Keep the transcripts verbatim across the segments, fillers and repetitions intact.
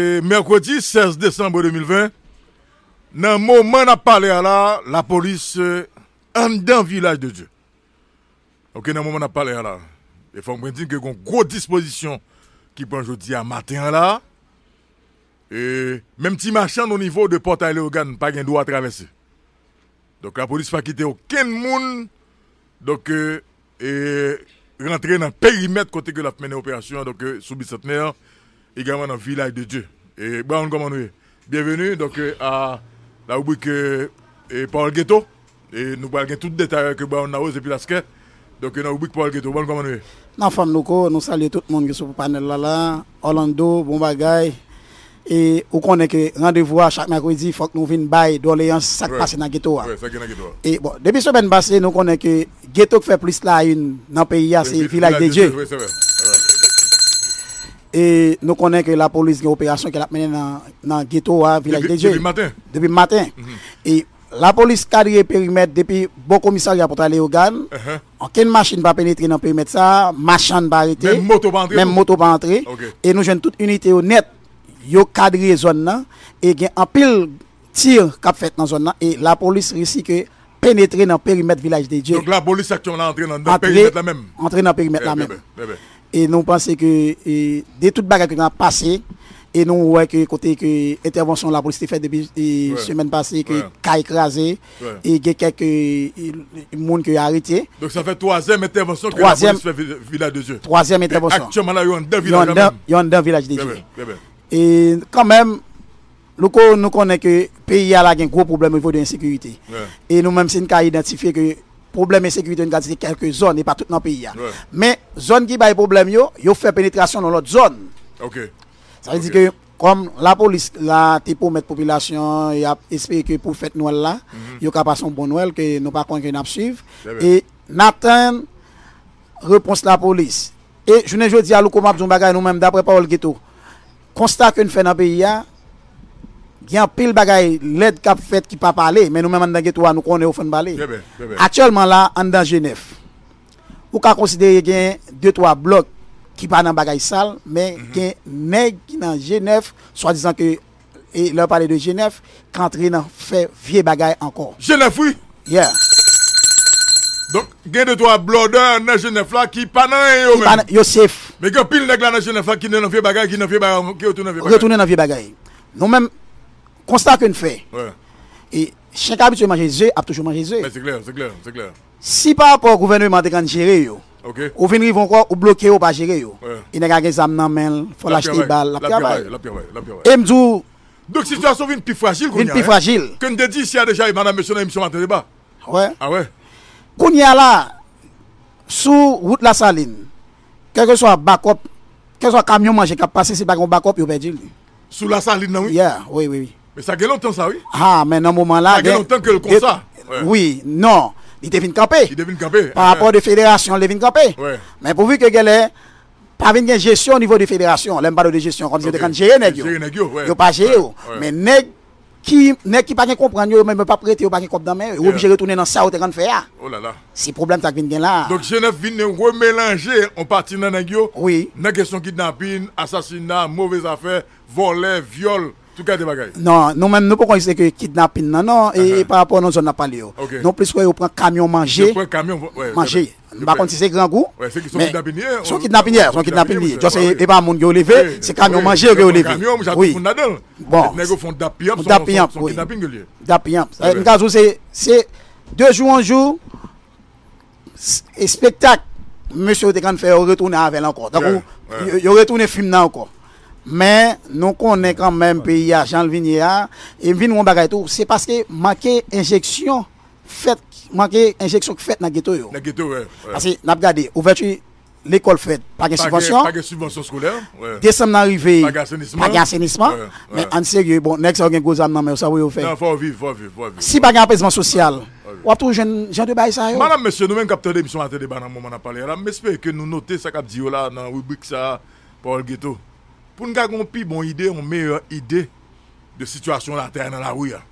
E mèkredi sèz desanm de mil ven, nan moman n ap pale a la, lapolis, e, anndan Vilaj de Dye. Ok, nan moman n ap pale a la, e fò mwen di ke gon gwo dispozisyon ki pran jodi a maten an la. E menm ti machann o nivo de Pòtay Leyogàn pa gen dwa travèse. Donk, lapolis pa kite okenn moun, donk, e, e, rantre nan perimèt kote ke l ap mennen operasyon an, donk, e, sou Bisantnè, egalman nan Vilaj de Dye. E, Brown, kòman nou ye? Byenveni, donk, e, a la ribrik, e, e, Pawòl Geto. E nou pral gen tout detay avèk Brown Nawez epi Laskè. Donk, e, nan ribrik Pawòl Geto. Brown, kòman nou ye? N anfòm, Louko, nou salye tout moun ki sou panèl la la. Orlando, bon bagay. E ou konnen ke randevou a chak mèkredi, fòk nou vin bay dòleyans sa k pase nan geto a. Wi, sa gen nan geto a. E bon, depi semèn pase, nou konnen ke geto k fè plis la une nan peyi a, se Vilaj de Dye. Wi, se vre, se vre. E nou konnen ke lapolis gen operasyon ke l ap mennen nan, nan geto a, Vilaj de Dye. Depi maten. Depi maten. E lapolis kadre perimèt depi bò komisarya Pòtay Leyogàn. Ankenn machin pa penetre nan perimèt sa a, machann pa rete, menm moto pa antre. Menm moto pa antre. Ok. E nou jwenn tout inite yo nèt, yo kadre zòn nan, e gen anpil tir k ap fèt nan zòn nan, e lapolis resi ke penetre nan perimèt Vilaj de Dye. Donk, lapolis aktyèlman la antre nan, nan perimèt la menm. Antre nan perimèt la menm. Trè byen, trè byen. E nou panse ke, e, de tout bagay ki t ap pase, e nou wè ke kote ke entèvansyon lapolis te fèt depi, e, semèn pase, ke kay kraze, e gen kèk, e, e, moun ke yo arete. Donk, sa fè twazyèm entèvansyon ke lapolis fè Vi-, Vilaj de Dye. Twazyèm entèvansyon. Aktyèlman la, yo anndan Vilaj la menm. Yo anndan Vilaj de Dye. Trè byen, trè byen. E kanmenm, Louko, nou konnen ke peyi a la gen gwo pwoblèm o nivo de ensekirite. E nou menm, si n ka idantifye ke pwoblèm ensekirite, n ka di se kèlke zòn, e pa tout nan peyi a. Men, zòn ki bay pwoblèm yo, yo fè penetrasyon nan lòt zòn. Ok. Sa vle di ke, kòm lapolis la te pwomèt popilasyon an, y ap espere ke pou fèt Nwèl la, yo ka pase yon bon Nwèl, ke nou pa konnen ke n ap swiv. E n atann repons lapolis. E jounen jodi a, Louko, m ap di yon bagay, nou menm, daprè Pawòl Geto, konsta ke n fè nan peyi a, gen anpil bagay lèd k ap fèt ki pa pale, men nou menm anndan geto a, nou konnen yo fè n pale. Trè byen, trè byen. Aktyèlman la, anndan G nèf, ou ka konsidere gen de twa blòk ki pa nan bagay sal, men gen nèg ki nan G nèf, swadizan ke e lè w pale de G nèf, k antre nan fè vye bagay ankò. G nèf, wi. Yeah. Donk, gen de twa blòdè nan G nèf la ki pa nan anyen yo menm. Yo safe. Men gen anpil nèg la nan G nèf la ki nan vye bagay, ki nan vye bagay, ki retounen nan vye bagay. Retounen nan vye bagay. Nou menm, konsta ke n fè. E chen k abitye manje ze ap toujou manje ze. Men se klè, se klè, se klè. Si pa rapò gouvèneman te konn jere yo, ou vin rive ankò, ou bloke yo, ou pa jere yo. E nèg la gen zam nan men l, fò l achte bal, l ap travay. E m di w, donk, sitiyasyon vin pi frajil kounye a, wi. Vin pi frajil. Ke n te di isi a deja, e madanm mesye nan emisyon Maten Deba. Wè. A wè. Kounye a la, sou wout Lasalin, kèlkeswa bakòp, kèlkeswa kamyon manje k ap pase, si pa gen yon bakòp, yo pèdi li. Sou Lasalin nan, wi. Yeah, wi, wi, wi. Men sa gen lontan sa, wi. Ha, men nan moman la, sa gen lontan ke l konsa. Wi, non. Li te vin kanpe. Li te vin kanpe. Pa rapò de federasyon, li te vin kanpe. Men pouvi ke genlè, pa vin gen jesyon o nivo de federasyon. Lè m pale de jesyon, kòmsi yo te konn jere nèg yo. Jere nèg yo, wi. Yo pa jere yo. Men nèg ki, nèg ki pa gen konprann yo, yo menm yo p ap rete, yo pa gen kòb nan men yo. Yo oblije retounen nan sa yo te konn fè a. Se pwoblèm sa k vin gen la a. Donk, G nèf vin remelanje yon pati nan nèg yo. Wi. Nan kesyon kidnapin, asasina, move zafè, vòlè, vyòl, tout kalite bagay. Non, nou menm, nou poko riske ke kidnapin nan, non, e, e pa rapò nan zòn n ap pale yo. Nou plis wè yo pran kamyon manje. Yo pran kamyon, manje. M pa konn si se grangou, men se yon kidnapin li ye, se yon kidnapin li ye. Just e, e pa moun ke yo leve, se kamyon manje ke yo leve. Bon. Dappiyanp, wi. Dappiyanp. M ka di w se, se de jou an jou, s-, espektak mesye yo te konn fè, yo retounen avè l ankò. Tankou, yo, yo retounen fim nan ankò. Men, nou konnen kanmenm peyi a, jan l vin ye a, e m vin wè yon bagay tou, se paske manke enjeksyon fèt, manke enjeksyon k fèt nan geto yo. Nan geto, wi, wi. Paske, n ap gade, ouvèti lekòl fèt, pa gen sibvansyon. Pa gen sibvansyon eskolè, wi. Desanm nan rive, pa gen asenisman. Pa gen asenisman. Wi, wi. Men ann serye, bon, nèg sa yo gen gwo zam nan men yo, sa pou yo fè? Non, fò yo viv, fò yo viv, fò yo viv. Si pa gen apezman sosyal, w ap toujou jwenn jan de bagay sa yo. Madanm, mesye, nou menm k ap tande emisyon Maten Deba nan moman n ap pale a la, m espere ke nou note sa k ap di yo la nan ribrik sa a, Pawòl Geto. Pou n ka gen yon pi bon ide, yon meyè ide de sitiyasyon latè a nan lari a.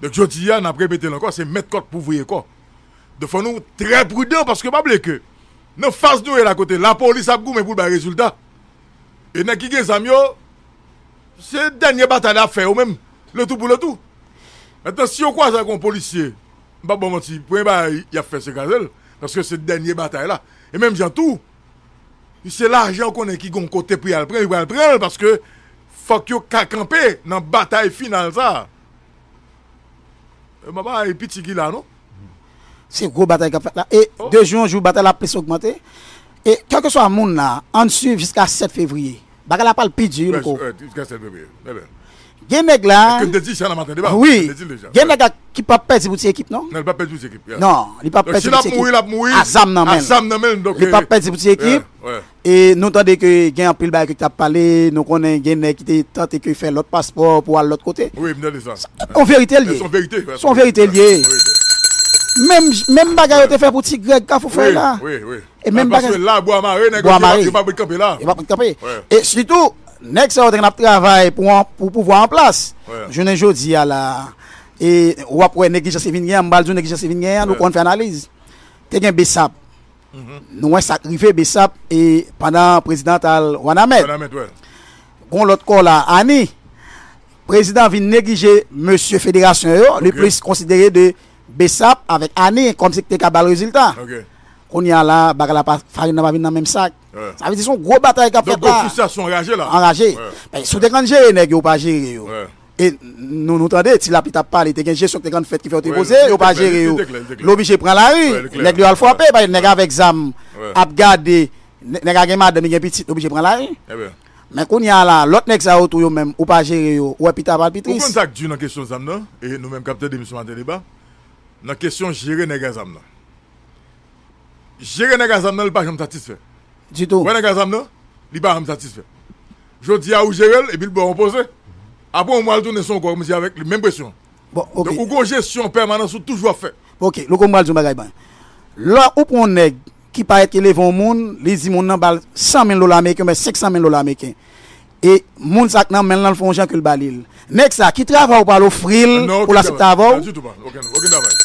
Donk, jodi a, n ap repete l ankò, se mèt kòk pou voye kò. Donk, fò nou trè pridan, paske pa bliye ke nan faz nou ye la kote lapolis ap goumen pou l bay rezilta, e nèg ki gen zam yo, Se dènye batay la ap fè yo menm. Le tou pou le tou. Mentnan, si yo kwaze ak yon polisye, m p ap ba w manti, premye bagay y ap fè se kraze l. Paske se dènye batay la. E menm jan tou, se lajan yo konnen ki gon kote pou y al pran, yo pral pran l paske fòk yo ka kanpe nan batay final sa a. E mama e piti ki la non. Se gwo batay k ap fèt la. E de jou an jou, batay la ap plis ogmante. E kèlkeswa moun la, ann swiv jiska sèt fevriye. Bagay la pral pi di wi, Louko. Gen nèg la. Wi. Gen nèg la ki p ap pèdi pou ti ekip non. Non, li p ap pèdi pou ti ekip. A zam nan men l. Li p ap pèdi pou ti ekip. E nou tande ke gen anpil bagay ke t ap pale, nou konnen gen nèg ki te tante ke fè lòt paspò pou al lòt kote. Wi, m tande sa. Se yon verite l ye. Se yon verite l ye. Menm, menm bagay yo te fè pou Ti Grèg Kafou Frè la. Wi, wi. E menm bagay. Paske la, bwa mare, nèg yo pa pral kanpe la. Yo pa pral kanpe. E sitou, nèg sa yo te konn ap travay pou, pou pouvwa an plas. Jounen jodi a la, e w ap wè neglijans ki vin genyen, m pral di w neglijans ki vin genyen, nou konn fè analiz. Te gen Besap. Nou wè sa k rive Besap e pandan prezidan t al Wanament. Gon lòt kò la, Ani. Prezidan vin neglije mesye federasyon yo, li plis konsidere de Besap avèk Ani kòmsi ki te ka ba l rezilta. Kounye a la, bagay la pa, farin nan pa vin nan menm sak. Sa vle di se yon gwo batay k ap fèt la. Anraje. Si w te konn jere nèg yo, ou pa jere yo. E nou, nou tande, Ti Lapli t ap pale, te gen jesyon ki te konn fèt ki fè yo te poze, yo pa jere yo. L oblije pran lari. Nèg yo al frape, paske nèg avèk zam ap gade, nèg la gen madanm, li gen pitit, li oblije pran lari. Men kounye a la, lòt nèg sa yo tou yo menm, ou pa jere yo, ou wè pita pral pi tris. Ou konn sa k di nan kesyon zam nan? E nou menm k ap tande misyon maten deba, nan kesyon jere nèg a zam nan. Jere nèg a zam nan, li pa janm satisfè. Ditou. Ou wè nèg a zam nan, li pa janm satisfè. Jodi a, ou jere l, epi l ba w yon poze. Apre yon mwa, l tounen sou yon kò, kòmsi avèk li, menm presyon. Donk, ou gon jesyon an pèmanans, ou toujou ap fè. Ok, Louko, m pral di yon bagay ban. Lè ou pran yon nèg ki parèt ki leve yon moun, li di moun nan ba l san mil dola ameriken oubyen senk san mil dola ameriken. E moun sa k nan men l lan, l fè yon jan ke l ba li l. Nèg sa, ki travay ou pral ofri l pou l aksepte avè w? Non, okenn travay. Ditou pa. Okenn, okenn travay.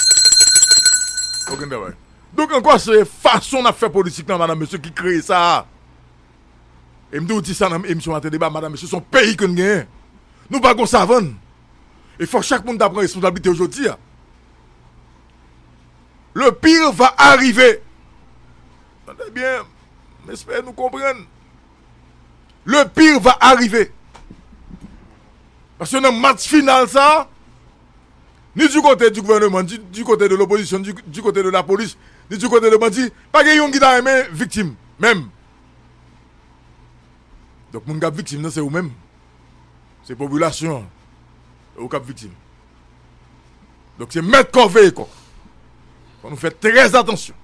Okenn travay. Donk, ankò, se fason n ap fè politik lan, madanm, mesye, ki kreye sa a. E m toujou di sa nan emisyon Maten Deba, madanm, mesye, se yon peyi ke n genyen. Nou pa gon savann. E fòk chak moun ta pran responsablite yo jodi a. Le pire va arriver. Tande byen, m espere nou konprann. Le pire va arriver. Paske nan match final sa, ni du côté du gouvernement, ni du côté de l'opposition, du, du côté de la police, ni du côté de bandi, pa gen youn ki ta renmen viktim, menm. Donk, moun k ap viktim nan, se ou menm. Se popilasyon an. E ou k ap viktim. Donk, se mèt kò veye kò. Fò nou fè trè atansyon.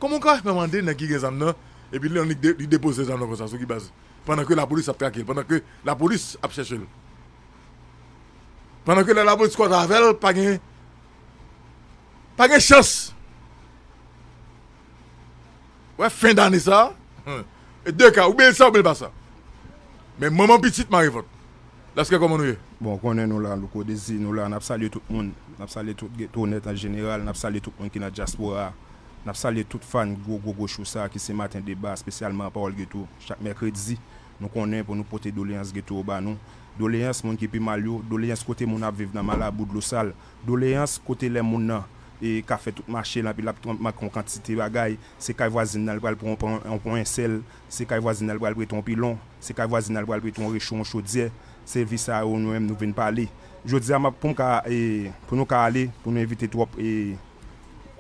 Kòman ou ka fè mande nèg ki gen zam nan, epi li, li, de, li depoze zam nan konsa, sou ki baz? Pandan ke lapolis ap trake l, pandan ke lapolis ap chèche l. Pandan ke lè lapolis kwaze avè l, pa gen, pa gen chans. Wè fen dane sa, e de ka, oubyen l sa oubyen l pa sa. Men manman pitit mare vant. Laskè, kòman nou ye? Bon, ou konnen nou la, Louko Dezi, nou la, n ap salye tout moun. N ap salye tout Geto Nèt an jeneral, n ap salye tout moun ki nan dyaspora a. N ap salye tout fan gwo gwo gwo show sa ki se Maten Deba, espesyalman Pawòl Geto. Chak mèkredi, nou konnen pou nou pote doleyans geto yo ba nou. Doleyans moun ki pi mal yo, doleyans kote moun ap viv nan Malabou, Dlo Sal, doleyans kote lè moun nan e ka fè tout mache l, anpi l ap manke yon kantite bagay, se kay vwazin nan l pral pran yon, yon, yon sèl, se kay vwazin nan l pral prete yon pilon, se kay vwazin nan l pral prete yon recho, yon chodyè, se vi sa yo nou menm nou vin pale. Jodi a, m ap, pou m ka, e, pou nou ka ale, pou nou evite twòp, e,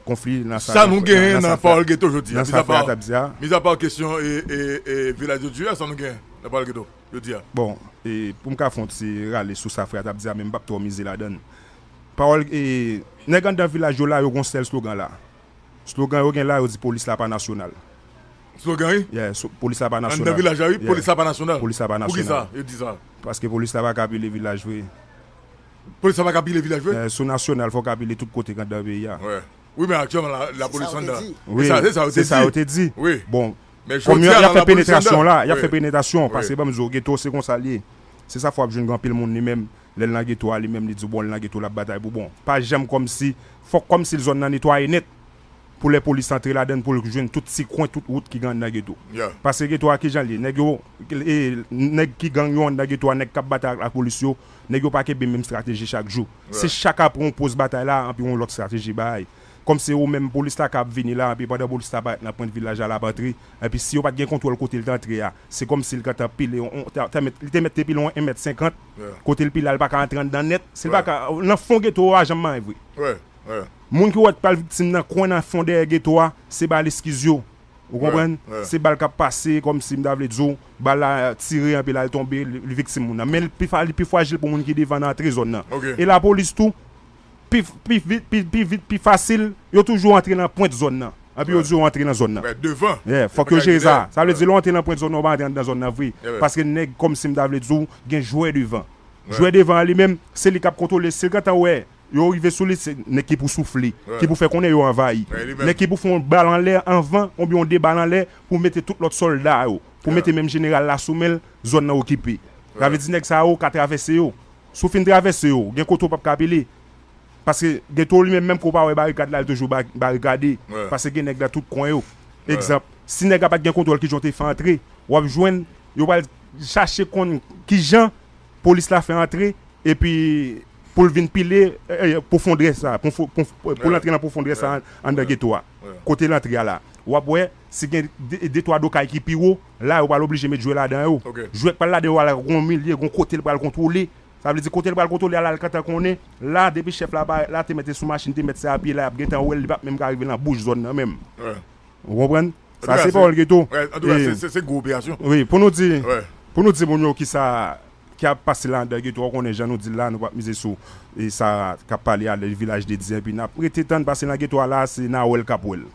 konfli nan sa. Sa nou genyen nan Pawòl Geto jodi a, mizapa, mizapa kesyon e, e, e Vilaj de Dye a, sa nou genyen nan Pawòl Geto jodi a? Bon, e, pou m ka fè yon ti rale sou sa frè a t ap di a, men m p ap twò mize ladan l. Pawòl, e, nèg anndan vilaj yo la, yo gon sèl slogan la. Slogan yo gen la, yo di polis la pa nasyonal. Slogan wi? Yeah, so, polis la pa nasyonal. Anndan vilaj la wi, polis la pa nasyonal. Polis la pa nasyonal. Poukisa yo di sa? Paske polis la pa ka pile vilaj vre. Polis la pa ka pile vilaj vre? Eh, sou nasyonal, fò w ka pile tout kote k anndan peyi a. Wi, men aktyèlman, la, lapolis anndan. Wi, se sa yo te di. Wi. Bon, kòm y ap fè penetrasyon la, y ap fè penetrasyon, paske ban m di w, geto, se konsa l ye. Se sa fè w ap jwenn gen anpil moun li menm, lè l nan geto a, li menm, li di w, bon, li nan geto, l ap batay pou bon. Pa janm kòmsi, fòk kòmsi zòn nan netwaye nèt. pou lè polis antre ladann pou l jwenn tout ti kwen, tout wout ki gen anndan geto. Paske geto a kijan l ye? Nèg yo, e, nèg ki gang yo anndan geto a, nèg k ap batay ak lapolis yo, nèg yo pa kenbe menm estrateji chak jou. Se chak apre yon poz batay la, anpi yon lòt estrateji bay. Kòmsi ou menm polis la ka ap vini la, anpi pandan polis la parèt nan pwent vilaj la, l ap antre, anpi si yo pa t gen kontwòl kote l t antre a, se kòmsi l gentan pile, yon, yon, ta, ta mèt, li te mèt te pile yon en mèt senkant, kote l pile a, l pa ka antre anndan nèt, si l pa ka, nan fon geto a, janm manyen vre. Moun ki wè t pral viktim nan kwen nan fon dèyè geto a, se bal eskiz yo. Ou konprann? Se bal k ap pase, kòmsi m ta vle di w, bal la tire, anpi l al tonbe, li, li viktim moun nan. Men li pi, fa- li pi frajil pou moun ki devan nan antre zòn nan. E lapolis tou, pi, pi vit, pi, pi vit, pi fasil, yo toujou antre nan pwent zòn nan. Anpi yo di yo antre nan zòn nan. Yeah, fòk yo jere sa. Sa vle di, lè w antre nan pwent zòn nan, ou pa antre anndan zòn nan vre. Paske nèg, kòmsi m ta vle di w, gen jwè devan. Jwè devan an li menm, se li k ap kontwole. Si l gentan wè yo rive sou li, se nèg ki pou soufle, ki pou fè konnen yo anvayi. Nèg ki pou fè yon bal anlè anvan, oubyen yon de bal anlè, pou mete tout lòt sòlda yo, pou mete menm jeneral la sou men l, zòn nan okipe. Sa vle di nèg sa yo ka travèse yo. Si w fin travèse yo, gen kote w p ap ka pile. Paske geto li menm, menm ke w pa wè barikad la, li toujou ba- barikade. Paske gen nèg nan tout kwen yo. Egzanp, si nèg la pa t gen kontwòl kijan w te fè antre, w ap jwenn yo pral chache konn kijan polis la fè antre, epi pou l vin pile, e, e, pwofondè sa, pwofo- pwofo- pou l antre nan pwofondè sa an- anndan geto a. Kote l antre a la. W ap wè, si gen de, de twa do kay ki pi wo, la yo pral oblije met jwè ladan yo. Jwè k pral ladan yo a la, gon milye, gon kote l pral kontwole. Sa vle di kote l pral kontwole a la, l gentan konnen, la, depi chèf la parèt la, te mete sou machin, te mèt se a pye la, y ap gentan wè l, li p ap menm ka rive nan bouch zòn nan menm. Ou konprann? Sa se pawòl geto. Antouka, se, se, se gwo operasyon. Wi, pou nou di, pou nou di moun yo kisa ki ap pase la anndan geto a, ou konnen jan nou di l la, nou p ap mize sou e sa k ap pale a, le vilaj de Dye, epi n ap rete tann, paske nan geto a la, se Nawèl k ap wè l.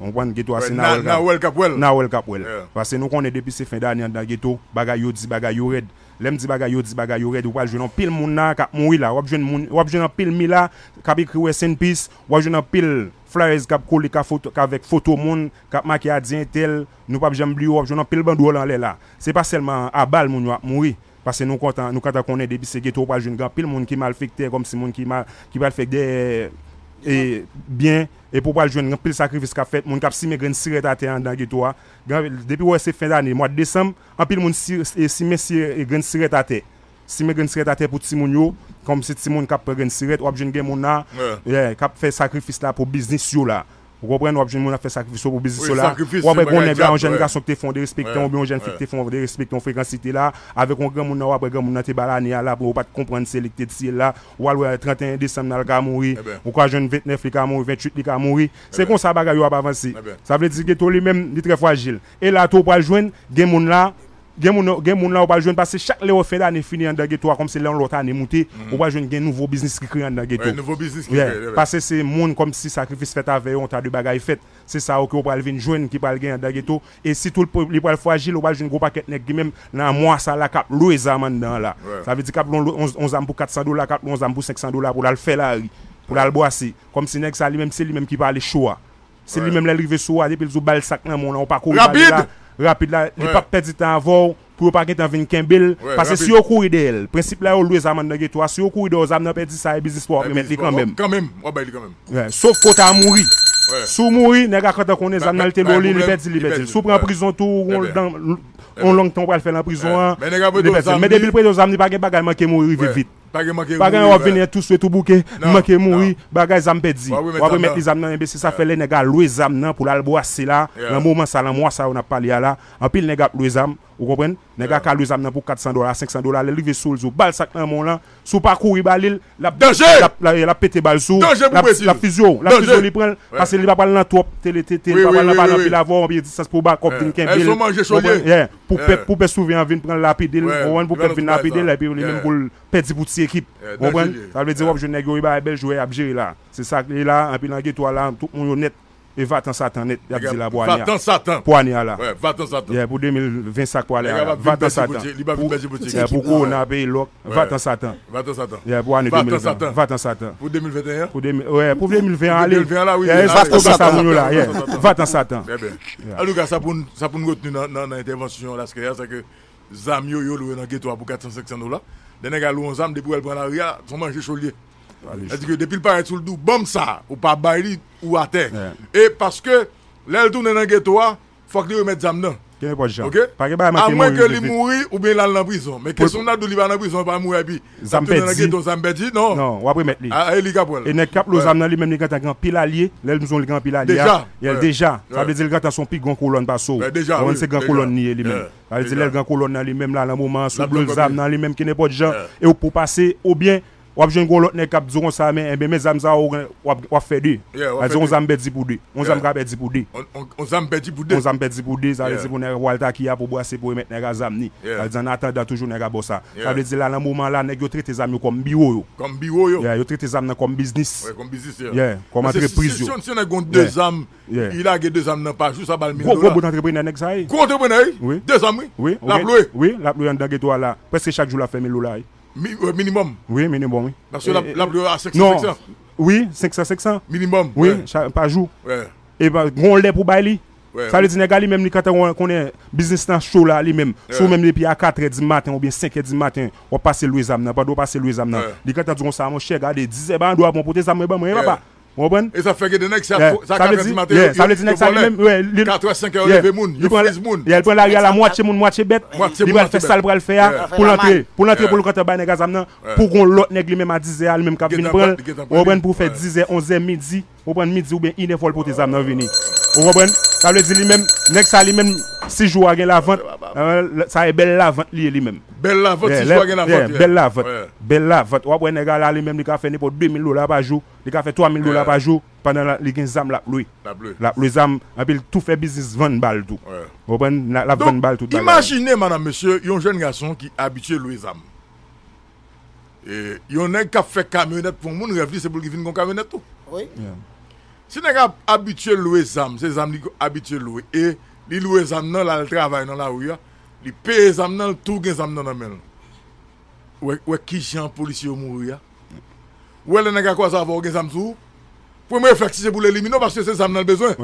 Ou konprann? Geto a se Nawèl k ap, Nawèl k ap wè l. Paske nou konnen depi se fen dane anndan geto, bagay yo di, bagay yo rèd. Lè m di bagay yo di, bagay yo rèd, ou pral jwenn anpil moun la k ap mouri la. W ap jwenn moun, w ap jwenn anpil mi la k ap ekri rest in peace, w ap jwenn anpil flyers k ap kole k ap foto, k avèk foto moun, k ap make a di entèl, nou p ap janm bliye w, w ap jwenn anpil bandwòl anlè la. Se pa sèlman a bal moun yo ap mouri. Paske nou kontan, nou kontan konnen depi se geto, ou pral jwenn gen anpil moun ki malfektè, kòmsi moun ki mal, ki pral fè dèyè, e, byen, epi ou pral jwenn anpil sakrifis k ap fèt, moun k ap simen grenn sirèt atè anndan geto a. Gen, depi w wè se fen dane, mwa desanm, anpil moun si, e, simen si, e, grenn sirèt atè. Simen grenn sirèt atè pou timoun yo, kòmsi timoun k ap pran grenn sirèt, w ap jwenn gen moun la, yeah, k ap fè sakrifis la pou biznis yo la. Ou konprann, w ap jwenn moun ap fè sakrifis yo pou biznis yo la. W ap wè gon nèg la, yon jèn gason ki te fè yon derespektan, oubyen yon jèn fi ki te fè yon derespektan, yon frekansite la, avèk yon granmoun nan, w ap wè granmoun nan te ba lane a la, pou yo pa t konprann se li ki te tiye l la. W al wè tranteyen desanm nan, l ka mouri. Ou ka jwenn ventnèf, li ka mouri, venntuit, li ka mouri. Se konsa bagay yo ap avanse. Sa vle di geto li menm, li trè frajil. E la tou, ou pral jwenn, gen moun la, Gen moun, gen moun la ou pral jwenn, paske chak lè w fen dane fini anndan geto a, kòmsi lè yon lòt ane moute, ou pral jwenn gen nouvo biznis ki kreye anndan geto. Paske se moun kòmsi sakrifis fèt avè yo, yon ta de bagay fèt. Se sa yo ke w pral vin jwenn ki pral gen anndan geto. E sitou li pral frajil, ou pral jwenn gwo pakèt nèg ki menm nan mwa sa la k ap lwe zam anndan an la. Sa vle di k ap lwe yon, yon, yon zam pou kat san dola, k ap lwe yon zam pou senk san dola pou l al fè lari, pou l al bwase. Kòmsi nèg sa li menm, se li menm ki pale cho a. Se li menm lè l rive sou ou a, depi l di w ba l sak nan men w lan, ou pa kouri ba li la, rapid la, li p ap pèdi tan avè w, pou yo pa gentan vin kenbe l, paske si yo kouri dèyè l, prensip la yo lwe zam anndan geto a, si yo kouri dèyè w, zam nan pèdi sa, e biznis pa w ap remèt li kanmenm. Kanmenm, w ap bay li kanmenm. Sof ke w ta mouri. Si w mouri, nèg a gentan konnen zam nan li te lwe li, li pèdi, li pèdi. Si w pran prizon tou, ou gon dan, yon long tan w pral fè nan prizon an, li pèdi. Men depi l prete w zam, li pa gen bagay manke mouri rive vit. Pa gen manke mouri. Pa gen w ap vini tou swet ou bouke, manke mouri, bagay zam pèdi. W ap remèt li zam nan, enben se sa fè lè nèg a lwe zam nan pou l al bwase la, nan moman sa, nan mwa sa yo n ap pale a la, anpil nèg ap lwe zam, ou konprann? Nèg a ka lwe zam nan pou kat san dola, senk san dola, lè l rive sou w, l di w ba l sak nan men w lan, si w pa kouri ba li, l ap, l ap, l ap pete bal sou w, l ap, l ap fiziye w, l ap fiziye w, li pran l, paske li pa pral nan twòp tele, tete, li pa pral nan pale anpil avè w, anpil distans pou w ba kòb vin kenbe l, ou konprann? Pou pèp, pou pèp siveyans vin pran l lapide l, ou konprann, pou pèp vin lapide l, epi li menm pou l pèdi pou ti ekip. Ou konprann? Sa vle di w ap jwenn nèg yo, wi, bagay bèl jwè y ap jere la. Se sa k ye la, anpil nan geto a la, tout moun yo nèt. E vatan satan nèt, y ap di la pou ane a. Vatan satan. Pou ane a la. Yeah, pou de mil ven sa k pwale a la. Vatan satan. Pou, yeah, pou kowona peyi lòk. Vatan satan. Yeah, pou ane de mil ven. Vatan satan. Pou de mil venteyen an? Pou de mil, yeah, pou de mil ven ale. Yeah, se pa twò sa moun yo la. Yeah. Vatan satan. Antouka, sa pou n, sa pou n retni nan, nan, nan entèvansyon Lasclair a, se ke zam yo, yo lwe nan geto a pou kat san, senk san dola. Lè nèg a lwe yon zam, depi w wè l pran lari a, se yon manje cho l ye. Sa di ke depi l parèt sou l di w, "Ban m sa," ou pa bay li, ou atè. E paske, lè l tounen nan geto a, fòk li remèt zam nan. Ki nenpòt jan. Oke? Pa gen bagay manke mouri. Amwen ke li mouri oubyen l al nan prizon. Men kesyon nan di w li pa nan prizon, li pa mouri, epi l ap tounen nan geto, zam pèdi, non. Non, w ap remèt li. A, e li k ap pran l. E nèg k ap lwe zam nan, li menm, li gentan gen anpil alye. Lè l di w li gen anpil alye a, deja. Sa vle di l gentan se yon pi gran kolòn pase w. Ou konprann, se gran kolòn li ye, li menm. Sa vle di lè l gen kolòn nan li menm la, nan moman an, si w lwe zam nan li menm, ki nenpòt jan, e w pou pase, oubyen w ap jwenn gwo lòt nèg k ap di w konsa, men, enben, men zam sa a, w ap, w ap fè de. Sa vle di yon zam pèdi pou de. Yon zam ka pèdi pou de. Yon zam pèdi pou de. Yon zam pèdi pou de, sa vle di pou nèg a pral taki a, pou brase, pou remèt nèg a zam ni. Sa vle di, an atandan, toujou nèg a ba w sa. Sa vle di la, nan moman la, nèg yo trete zam yo kòm biwo yo. Kòm biwo yo. Yo trete zam nan kòm biznis. Kòm biznis, kòm antrepriz yo. Si, si, si yon nèg gen de zam, li lage de zam nan pa jou, sa ba l mil dola. Gwo, gwo bout antreprenè nèg sa ye. Gwo antreprenè, wi. De zam, wi. Wi, l ap lwe. Wi, l ap lwe anndan geto a la. Prèske chak jou l ap fè mil dola, wi. Mi-, euh, minimòm. Wi, minimòm, wi. Paske l ap, l ap lwe a senk san, senk san. Wi, senk san, senk san. Minimòm, wi, pa jou. E pa, gon lè pou bay li. Sa vle di nèg la li menm li gentan konnen biznis nan cho la li menm. Si w menm depi a katrè di maten oubyen senkè di maten, w ap pase lwe zam nan, pandan w pase lwe zam nan, li gentan di konsa, monchè, gade, dizè ba an dwa pou mwen pote zam mwen ban mwen, wi papa. Ou konprann? E sa fè gen de nèg, se a, se a katrè di maten, yo, yo, yo vòlè. Sa vle di nèg sa li menm, katrè, senkè, yo leve moun, yo friz moun. Li pran lari a la, mwatye moun, mwatye bèt. Li pral fè sa l pral fè a, pou l antre, pou l antre, pou l gentan bay nèg a zam nan, pou gon lòt nèg li menm a dizè a, li menm k ap vin pran l. Ou konprann, pou fè dizè, onzè, midi. Ou konprann, midi oubyen inè fò l pote zam nan vini. Ou konprann? Sa vle di li menm, nèg sa li menm, si jou a gen lavant, sa e bèl lavant li ye li menm. Bèl lavant, si jou a gen lavant. Bèl lavant. Bèl lavant. W ap wè nèg la la li menm li ka fè nenpòt de mil dola pa jou, li ka fè twa mil dola pa jou, pandan li gen zam l ap lwe. L ap lwe zam, anpi l tou fè biznis vann bal tou. Ou konprann? L ap vann bal tout bagay. Donk, imajine, madanm, mesye, yon jèn gason ki abitye lwe zam. E, yon nèg k ap fè kamyonèt pou yon moun, rèv li se pou l vin gon kamyonèt tou. Wi. Si nèg ap abitye lwe zam, se zam li abitye lwe, e li lwe zam nan, l al travay nan lari a, li peye zam nan, l tou gen zam nan nan men l. Ou wè, ou wè kijan polisye yo mouri a? Ou wè lè nèg la kwaze avè w, gen zam sou ou? Premye reflèks li se pou l elimine w paske se zam nan l bezwen.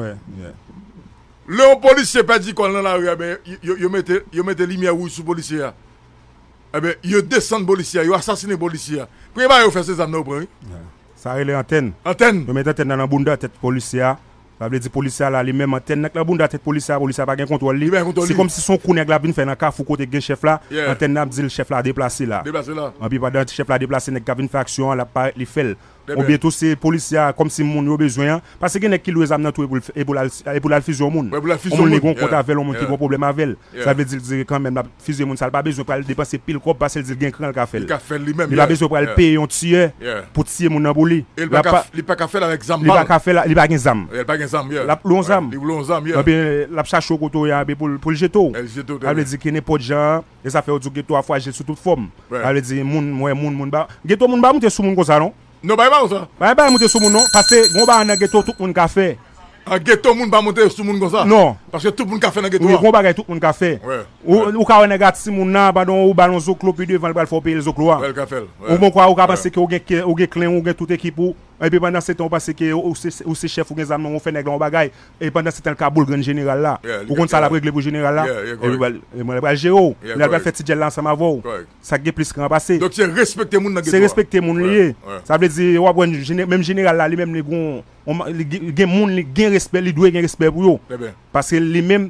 Lè yon polisye pèdi kò l nan lari a, ben, yo, yo mete, yo mete limyè wouj sou polisye a. Enben, yo desann polisye a, yo asasinen polisye a. Premye bagay yo fè se zam nan yo pran, wi. Sa rele antèn. Antèn. Yo met antèn nan, nan bounda tèt polisye a. Sa vle di polisye a la li menm, antèn nan k nan bounda tèt polisye a, polisye a pa gen kontwòl li. Li pa gen kontwòl li. Se kòmsi se yon kou nèg la vin fè nan kafou kote k gen chèf la. Antèn nan ap di l chèf la deplase la. Deplase la. Anpi pandan chèf la deplase, nèg k ap vin fè aksyon an, l ap parèt li fè l. Oubyen tou se polisye a, kòmsi moun yo bezwen an. Paske gen nèg ki lwe zam nan tou e pou l, e pou l al, e pou l al fizye yon moun. Yon moun li gen yon kont avè l, yon moun ki gen yon pwoblèm avè l. Sa vle di l di kanmenm l ap fizye moun sa, l pa bezwen pral depanse pil kòb paske l di l gen kran l ka fè l. Li pa bezwen pral peye yon tiyè pou tiye moun nan pou li. E li pa ka, li pa ka fè l avèk zam pa l. Li pa ka fè l, li pa gen zam. Li pa gen zam. L ap lwe yon zam. Li lwe yon zam. Ebyen, l ap chache w kote w ye a, ebyen pou l, pou l jete w. Sa vle di ke nenpòt jan, e sa fè yo di w geto a frajil sou tout fòm. Sa vle di moun, mwen, moun, moun ba. Geto moun pa moute sou moun konsa non. Non, bagay pa konsa. Bagay pa moute sou moun non, paske gon bagay nan geto tout moun ka fè. An geto moun pa moute sou moun konsa. Non. Paske tout moun ka fè nan geto a. Wi, gon bagay tout moun ka fè. Ou, ou ka wè nèg a timoun nan, pandan ou ba l yon zoklo pi devan, li pral fè w peye l zoklo a. Ou bon kwa, ou ka panse ke ou gen, ou gen klen, ou gen tout ekip ou. Epi pandan se tan, ou panse ke ou se, ou se chèf, ou gen zam nan, ou fè nèg la yon bagay. E pandan se tan, l ka boule grenn jeneral la. Ou konn sa l ap regle pou jeneral la? Epi pral, e mwen, l pral jere w. Lè l pral fè ti djèl la ansanm avè w. Sa k gen plis kran pase. Donk se respekte moun nan geto a. Se respekte moun li ye. Sa vle di, w ap wè jene-, menm jeneral la, li menm li gon, on ma-, li gen, gen moun, li gen respè, li dwe gen respè pou yo. Paske li menm,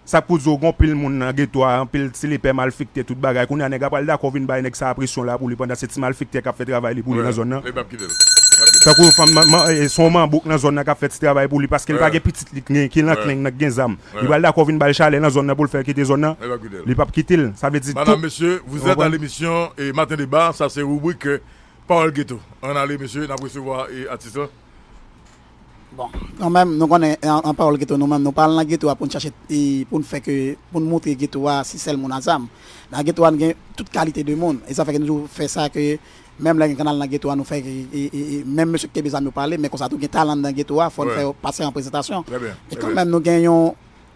sa k pou di w, gon pil moun nan geto a, anpil ti lepè malfektè, tout bagay. Kounye a, nèg la pral dakò vin bay nèg sa a presyon la pou li, pandan se ti malfektè k ap fè travay li pou li nan zòn nan. Li p ap kite l. Tankou fanm, man, man, e, se yon manbouk nan zòn nan k ap fè ti travay pou li, paske li pa gen pitit li ki nan klen, nan gen zam. Li pral dakò vin ba l chalè nan zòn nan pou l fè l kite zòn nan. Li p ap kite l. Sa vle di tout. Madame, monsieur, vous êtes à l'émission, e, Matin Débat, sa se ribrik, e, Pawòl Geto. Ann ale, mesye, n ap resevwa, e, atis lan. Bon, kanmenm, nou konnen, an, an Pawòl Geto, nou menm, nou pa al nan geto a pou n chache, e, pou n fè ke, pou n montre geto a si sèl moun a zam. Nan geto a, nou gen tout kalite de moun. E sa fè ke nou toujou fè sa ke, menm lè gen kanal nan geto a, nou fè, e, e, e, e, menm mesye ki kenbe zam yo pale, men konsa tou gen talan nan geto a, fò n fè yo pase an prezantasyon. E kanmenm, nou gen yon,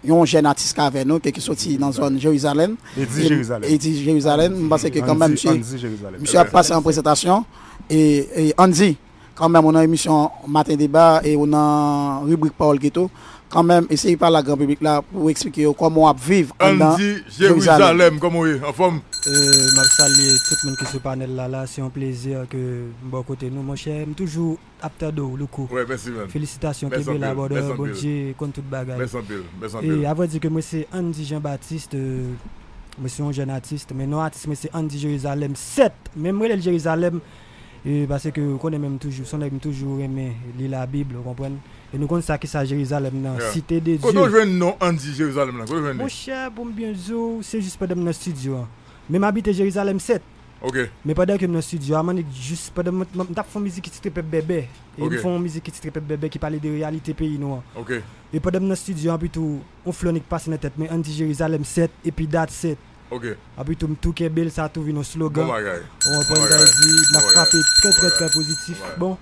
yon jèn atis k avè nou, ke, ki soti nan zòn Jerizalèm. Edi Jerizalèm. Edi Jerizalèm, m panse ke kanmenm, misye, misye ap pase an prezantasyon. E, e Andy, kanmenm, ou nan emisyon Matin Débat e ou nan ribrik Pawòl Geto. kanmenm, eseye pale ak gran piblik la pou eksplike yo kòman w ap viv anndan Andy Jerizalèm. Jerizalèm, kòman w ye? Anfòm? E, m ap salye tout moun ki sou panèl la la. Se yon plezi ke m bò kote nou, monchè. M toujou ap tande w, Louko. Wè, mèsi, man. Felisitasyon, kenbe la, brother. Bondye konn tout bagay. Mèsi anpil, mèsi anpil. E, avrèdi ke mwen se Andy Jean Baptiste, e, mwen se yon jèn atis, men non atis mwen se Andy Jerizalèm sèt. Men m rele l Jerizalèm, e, paske ou konnen menm toujou, se yon nèg m toujou renmen li Labib, ou konprann? E nou konn sa ki sa Jerizalèm nan, site de Dye. Kote w jwenn non Andy Jerizalèm nan? Kote w jwenn li? Monchè, pou m byen di w, se jis pandan m nan estidyo an. Men m abite Jerizalèm sèt. Ok. Men pandan ke m nan estidyo a, m annik jis, pandan m, m, m t ap fè yon mizik ki titre Pèp Bèbè. E m fè yon mizik ki titre Pèp Bèbè ki pale de reyalite peyi nou an. Ok. E pandan m nan estidyo a, anpi tou, yon flo annik pase nan tèt mwen, Andy Jerizalèm sèt, epi dat sèt. Ok. Anpi tou, m tou kenbe l, sa tou vin yon slogan. Bon bagay. Ou konprann sa vle di, m ap frape trè, trè, trè pozitif. Bon.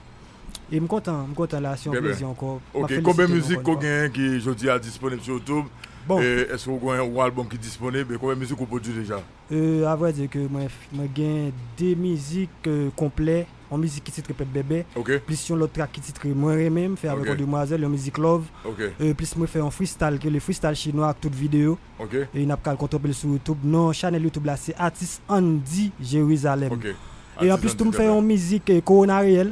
E m kontan, m kontan la, se yon plezi ankò. Ok, konbyen mizik ke w genyen ki jodi a disponib sou YouTube? Bon. E èske w gen yon albòm ki disponib? E konbyen mizik ou pwodui deja? E, avrèdi ke mwen, mwen gen de mizik e, konplè, yon mizik ki titre Pèp Bèbè, plis yon lòt track ki titre Mwen Renmen, m fè avèk yon demwazèl, yon mizik love. E, plis mwen fè yon freestyle ki rele Freestyle Chinwa ak tout videyo. E n ap ka al kontwole l sou YouTube. Non chanèl YouTube la se Atis Andy Jerizalèm. E anplis tou m fè yon mizik e, Kowona Reyèl.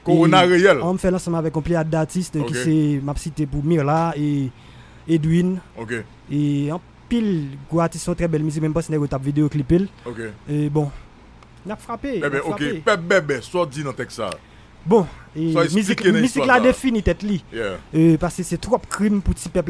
Kowona Reyèl. An m fè l ansanm avèk yon pleyad datis e, ki se, m ap site pou Mirla e Edwin. E anpil gwo atis, se yon trè bèl mizik, men m panse nèg yo t ap videyo klipe l. E bon, n ap frape, n ap frape. Pèp Bèbè, sa w di nan tèks sa a? Bon, e, mizik, mizik la defini tèt li. E, paske se twòp krim pou ti pèp la.